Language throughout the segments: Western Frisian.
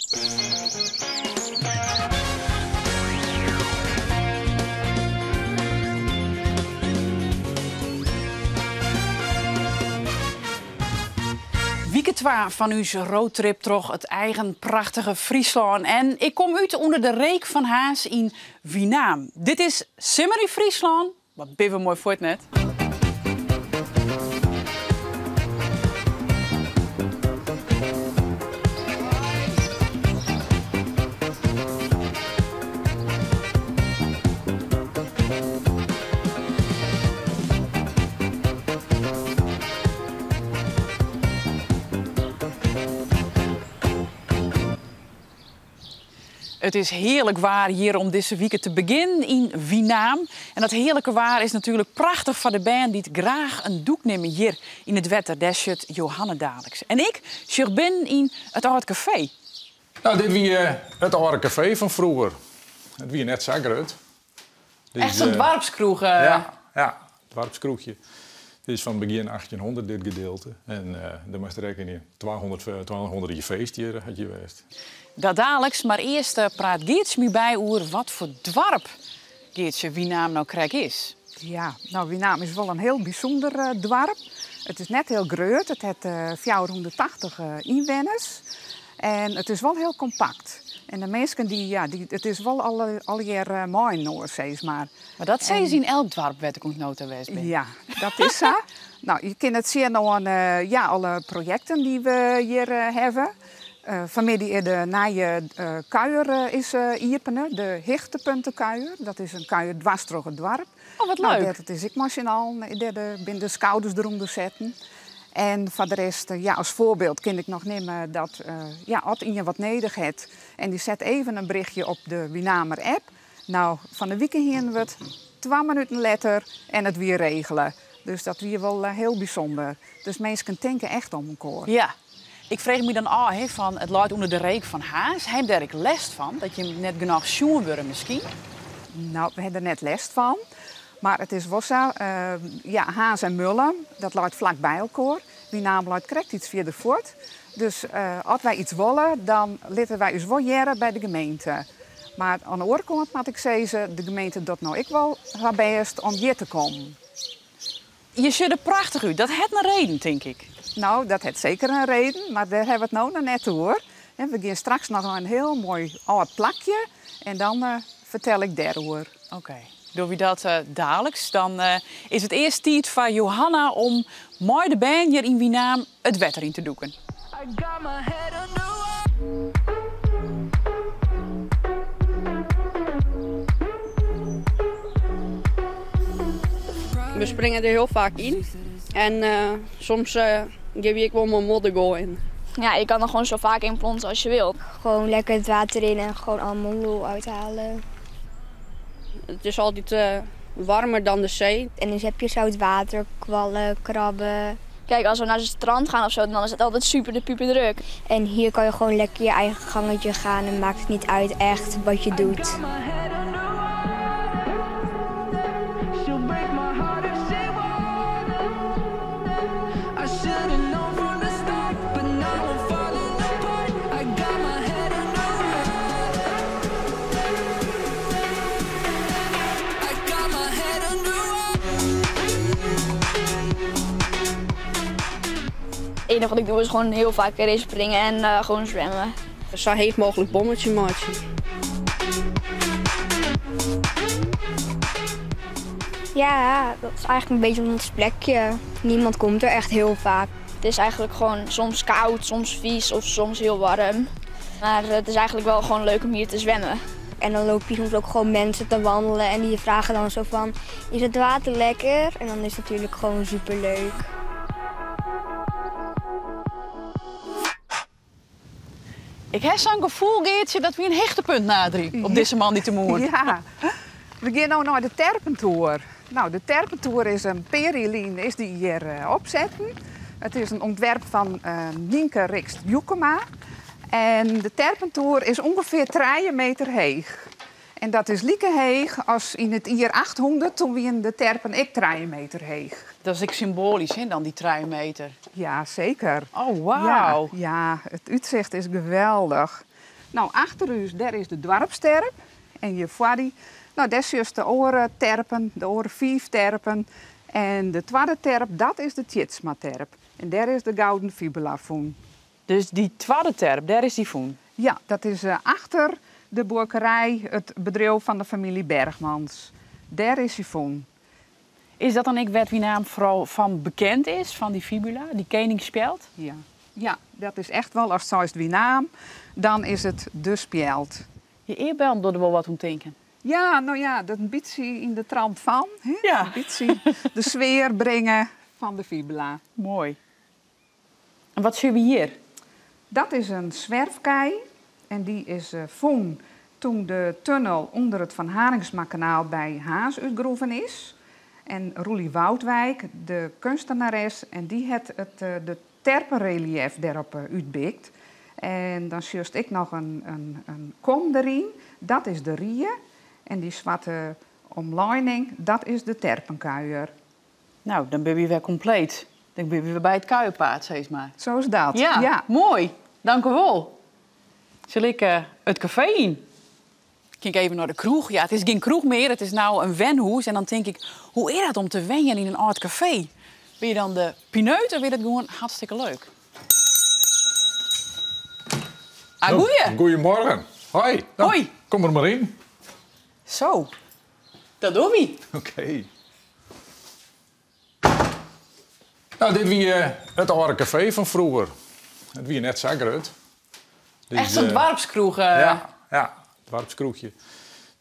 Wike 2 fan ús roadtrip troch it eigen prachtige Fryslân. En ik kom út ûnder de reek fan Harns yn Winaam. Dit is Simmer yn Fryslân. Wat binne we moai fuort net? It is hearlik waar hjir om dizze wike te begjinnen yn Winaam. En dat hearlike waar is natuerlik prachtich foar de bern dy't graach in dûk nimme hjir yn it wetter. Dêr sjocht Johanne daliks. En ik sjoch binnen yn it âld kafee. Nou, dit wie it âlde kafee fan froeger. It wie net sa grut. Echt sa'n doarpskroech. Ja, ja, doarpskroechje. Dit is fan begjin 1800 dit gedeelte. En dêr moatst rekkenje, 200, 200 jier feest hjir hat hjir west. Dat daliks, mar earst praat Geartsje my by oer wat foar doarp Geartsje Winaam no krekt is. Ja, no Winaam is wol in hiel bysûnder doarp. It is net hiel grut, it hat 480 ynwenners. En it is wol hiel kompakt. En de minsken dy, ja, dy, it is wol alle, allegear mei-inoar, sis mar. Mar dat sizze se yn elk doarp wêr't ik oant no ta west bin. Ja, dat is sa. No, je kinne it sjen oan ja, alle projekten dy't we hjir hawwe. Fanmiddei is de nije kuier is iepene, de Hichtepuntenkuier. Dat is in kuier dwars troch it doarp. Oh, wat No, leuk. dêr, dat is ek mei syn allen, dêr de, binne de skouders derûnder setten. En foar de rest, ja, as foarbyld kin ik noch nimme dat ja, as ien wat nedich hat en dy set even in berichtje op de Winamer app. No, fan 'e wike hiene we it twa minuten letter en it wie regele. Dus dat wie wol hiel bysûnder. Dus minsken tinke echt om elkoar. Ja. Ik freegje my dan ôf, hè, fan it leit ûnder de reek fan Harns. Ha jim dêr ek lêst fan, dat jim net genôch sjoen wurde miskien? No, we ha der net lêst fan. Mar it is wol sa, ja, Harns en Mullum, dat leit flak by elkoar. Winaam leit krekt iets fierder fuort. Dus as wy iets wolle, dan litte wy ús wol hearre by de gemeente. Mar oan de oare kant moat ik sizze, de gemeente docht no ek wol har bêst om hjir te kommen. Je sjogge der prachtich út. Dat hat in reden, tink ik. No, dat hat seker in reden, mar dêr hawwe we it no noch net oer. We gean straks noch nei in hiel moai âld plakje en dan fertel ik dêroer. Oké, dogge wy dat daliks. Dan is it earst tiid foar Johanna om mei de bern hjir yn Winaam it wetter yn te dûken. We springe der hiel faak yn en soms gean wy ek wol mei modder goaien. Ja, je kan er gewoon zo vaak in plonzen als je wilt. Gewoon lekker het water in en gewoon allemaal lol uithalen. It is altyd warmer dan de see. En dan heb je zout water, kwallen, krabben. Kijk, als we naar het strand gaan of zo, dan is het altijd super de puper druk. En hier kan je gewoon lekker je eigen gangetje gaan en maakt het niet uit echt wat je doet. Het enige wat ik doe is gewoon heel vaak erin springen en gewoon zwemmen. Sa heech mooglik bommetsje meitsje. Ja, dat is eigenlijk een beetje ons plekje. Niemand komt er echt heel vaak. Het is eigenlijk gewoon soms koud, soms vies of soms heel warm. Maar het is eigenlijk wel gewoon leuk om hier te zwemmen. En dan loop je soms ook gewoon mensen te wandelen en die vragen dan zo van, is het water lekker? En dan is het natuurlijk gewoon superleuk. Ik ha sa'n gefoel, Geartsje, dat wy in hichtepunt naderje op dizze moandeitemoarn. Ja, we gean no nei de Terpentoer. No, de Terpentoer is in pear jier lyn is dy hjir opsetten. It is in ûntwerp fan Nynke Rixt Jukema. En de Terpentoer is ûngefear trije meter heech. En dat is like heech as yn it jier 800, toen wienen de terpen ek trije meter heech. Dat is ek symboalysk, hè, dan dy trije meter. Ja, seker. Oh, wauw. Ja, ja, it útsicht is geweldich. No, achter ús, dêr is de doarpsterp. En hjir foar dy, no, dêr sjochst de oare terpen, de oare fiif terpen. En de twadde terp, dat is de Tjitsmaterp. En dêr is de gouden fibula fûn. Dus dy twadde terp, dêr is dy fûn? Ja, dat is achter de buorkerij, it bedriuw fan de famylje Bergmans. Dêr is hy fûn. Is dat dan ek wêr't Winaam foaral fan bekend is, fan dy fibula, dy keningsspjeld? Ja, ja, dat is echt wol, ast seist Winaam, dan is it de spjeld. Je earbellen dogge der wol wat oan tinken. Ja, no ja, dat in bytsje yn de trant fan, hè? In bytsje de sfear bringe fan de fibula. Moai. En wat sjogge we hjir? Dat is in swerfkij en dy is fûn toen de tunnel ûnder it Van Harinxmakanaal by Harns útgroeven is. En Roelie Woudwijk, de keunstenares, en dy hat it de terpenreliëf dêrop útbikt. En dan sjochst ek noch in kom deryn, dat is de rie. En dy swarte omlining, dat is de terpenkuier. Nou, dan binne we wer kompleet. Dan binne we wer by it kuierpaad, sis mar. Zo is dat, Ja, ja. moai. Dank u wol. Sil ik it kafee yn? Kin ik even nei de kroech? Ja, it is gjin kroech mear, it is no in wenhûs. En dan tink ik, hoe is dat om te wenjen yn in âld kafee? Bin je dan de pineut of is dat gewoan hartstikke leuk? Ah, goeie. Goedemorgen. Hoi. Nou, Hoi. Kom der mar yn. Zo, dat dogge wy. Oké. Nou, dit wie it âlde kafee fan froeger. It wie net sa grut. Dit Echt is, sa'n doarpskroech. Ja, ja, doarpskroechje.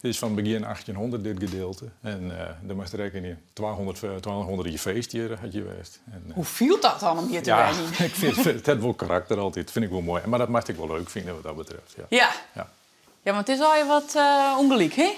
Dit is fan begjin 1800 dit gedeelte. En dêr moatst rekkenje, 200 jier feest hjir hat hjir west. En Hoe fielt dat dan om hjir te ja, wenjen? ik fyn it hat wol karakter altyd. Fyn ik wol moai. Mar dat moatst ek wol leuk fine wat dat betreft. Ja. Ja. Ja. Ja, want it is allegear wat ûngelyk, hè?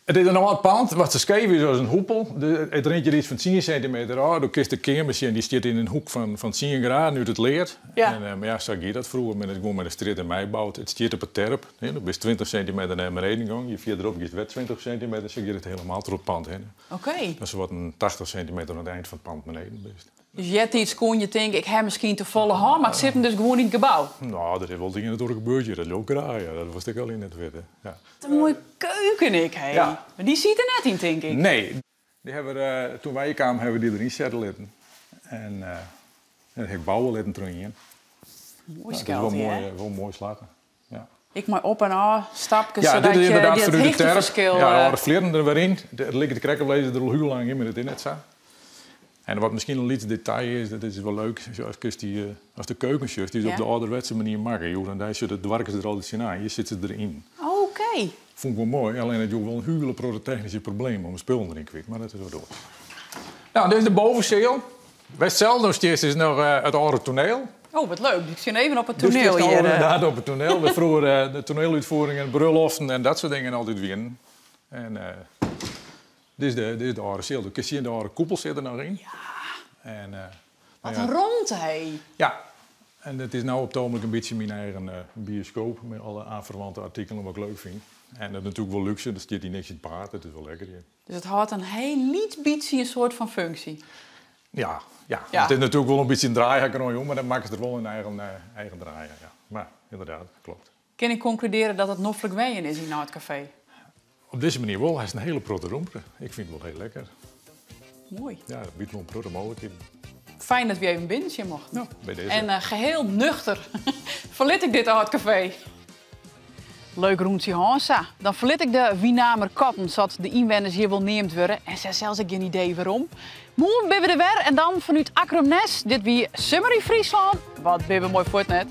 It is in âld pand, wat sa skeef is as in hoepel. It rint hjir iets fan tsien sintimeter ôf. Do kinst de keamer sjen, dy stiet yn in hoek fan tsien graden út it lead. Ja. En, mar ja, sa gie dat froeger. Men is gewoan mei de strjitte meiboud. It stiet op 'e terp. Hè, do bist 20 sintimeter nei beneden gong. Hjir fierderop giest wer 20 sintimeter. Sa giet it helemaal troch it pand hinne. Oké. Dat is wat in 80 sintimeter oan it ein fan it pand beneden bist. Dus eartiids koene je tinke, ik ha miskien te folle hân, mar it sit him dus gewoan yn it gebou. Nou, der is wol it ien en it oare gebeurd hjir. Dat leau ik graach, ja. Dat wolst ek al yn net witte. Ja. Wat in moaie keuken ek, hé. Ja. Mar dy siet der net yn, tink ik. Nee. Dy hawwe we, toen wy hjir kamen, hawwe we dy deryn sette litten. En dat ha ik bouwe litten troch ien. Moai Ja, skeld, dat is wol hè? moai, wol moai slagge. Ja. Ek mei op en ôf stapkes, Ja, sadat dit is je inderdaad dit vanuit de terp. hichteferskil, Ja, de âlde flierren der wer yn. It liket krekt of lizze der al hiel lang yn, mar dat is net sa. En wat miskien in lyts detail is, dat is wol leuk, as kinst dy, as de keuken sjochst, dy is op de âlderwetse manier makke. Hjoed en dei sitte de doarkes der altyd tsjinoan, hjir sitte se deryn. Oké. Fûn ik wol moai, allinne it joech wol in hiele protte technyske problemen om de spullen deryn kwyt, mar dat is wat oars. Nou, dit is de bovenseal. Wêr'tst sels no stiest is noch it âlde toneel. Oh, wat leuk. Ik stean even op it Do toneel stiest al hjir. inderdaad op it toneel. Wêr froeger de toneelútfieringen, brulloften en dat soart dingen altyd wienen. En dit is de, dit is de âlde seal. Do kinst sjen, de âlde koepel sit der noch yn. Ja. En Wat nou ja. in romte, hé. Ja. En it is no op it ogenblik in bytsje myn eigen bioskoop mei alle aanverwante artikelen wat ik leuk fyn. En dat is natuerlik wol lúkse, der stiet hjir niks yn it paad, it is wol lekker hjir. Dus it hâldt in hiel lyts bytsje in soart fan funksje. Ja, ja. Ja. It is natuerlik wol in bytsje in draaihek rûn, mar dan makkest der wol in eigen draai, ja. Mar ynderdaad, kloppet. Kin ik konkludearje dat it noflik wenjen is yn it kafee? Op dizze manier wol. Hy is in hiele protte romte. Ik fyn it wol hiel lekker. Moai. Ja, it biedt wol in protte mooglikheden. Fijn dat we even binnen sjen mochten. Ja, by dizze. En geheel nuchter ferlit ik dit âld kafee. Leuk rûntsje hân sa. Dan ferlit ik de Winamer Katten, sa't de ynwenners hjir wol neamd wurde. En se sels ek gjin idee wêrom. Moarn binne we der wer en dan fanút Akkrum-Nes. Dit wie Summer yn Fryslân. Wat binne we moai fuort net.